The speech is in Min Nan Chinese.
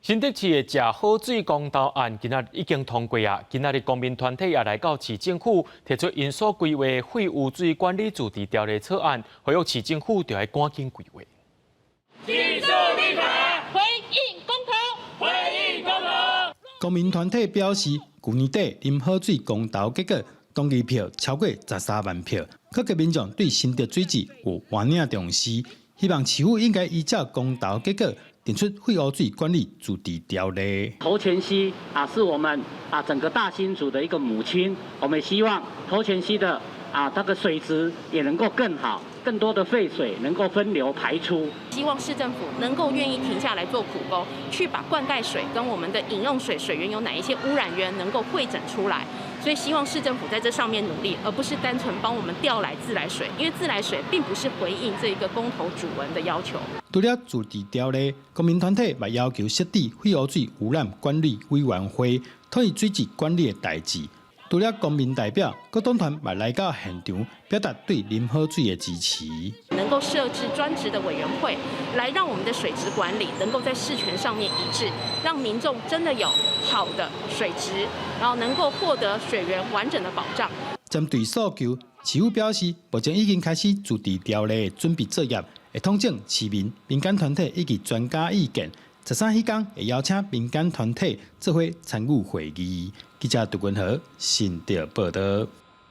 新竹市的食好水公投案今仔日已經通過啊！今仔日公民團體也來到市政府提出𪜶所規劃廢污水管理自治條例草案，呼籲市政府著愛趕緊規劃。技術立法，回應公投，回應公投。公民團體表示，舊年底啉好水公投結果，同意票超過13萬票，各界民眾對新竹水質有偌爾重視，希望市府應該依照公投結果，定出廢污水管理自治條例。頭前溪啊，是我們啊整個大新竹的一個母親，我們希望頭前溪的啊，它個水質也能夠更好，更多的廢水能夠分流排出。希望市政府能夠願意停下來做苦工，去把灌溉水跟我們的飲用水水源有哪一些污染源能夠彙整出來。所以希望市政府在這上面努力，而不是單純幫我們調來自來水，因為自來水並不是回應這個公投主文的要求。除了自治條例，公民團體嘛要求設置廢污水污染管理委員會，統一水質管理的代誌。除了公民代表，各黨團嘛來到現場，表達對啉好水的支持。能夠設置專職的委員會，來讓我們的水質管理能夠在事權上面一致，讓民眾真的有好的水質，然後能夠獲得水源完整的保障。針對訴求，市府表示，目前已經開始自治條例準備作業，會統整市民、民間團體以及專家意見。13彼工會邀請民間團體做伙參與會議。記者杜文和新竹報道。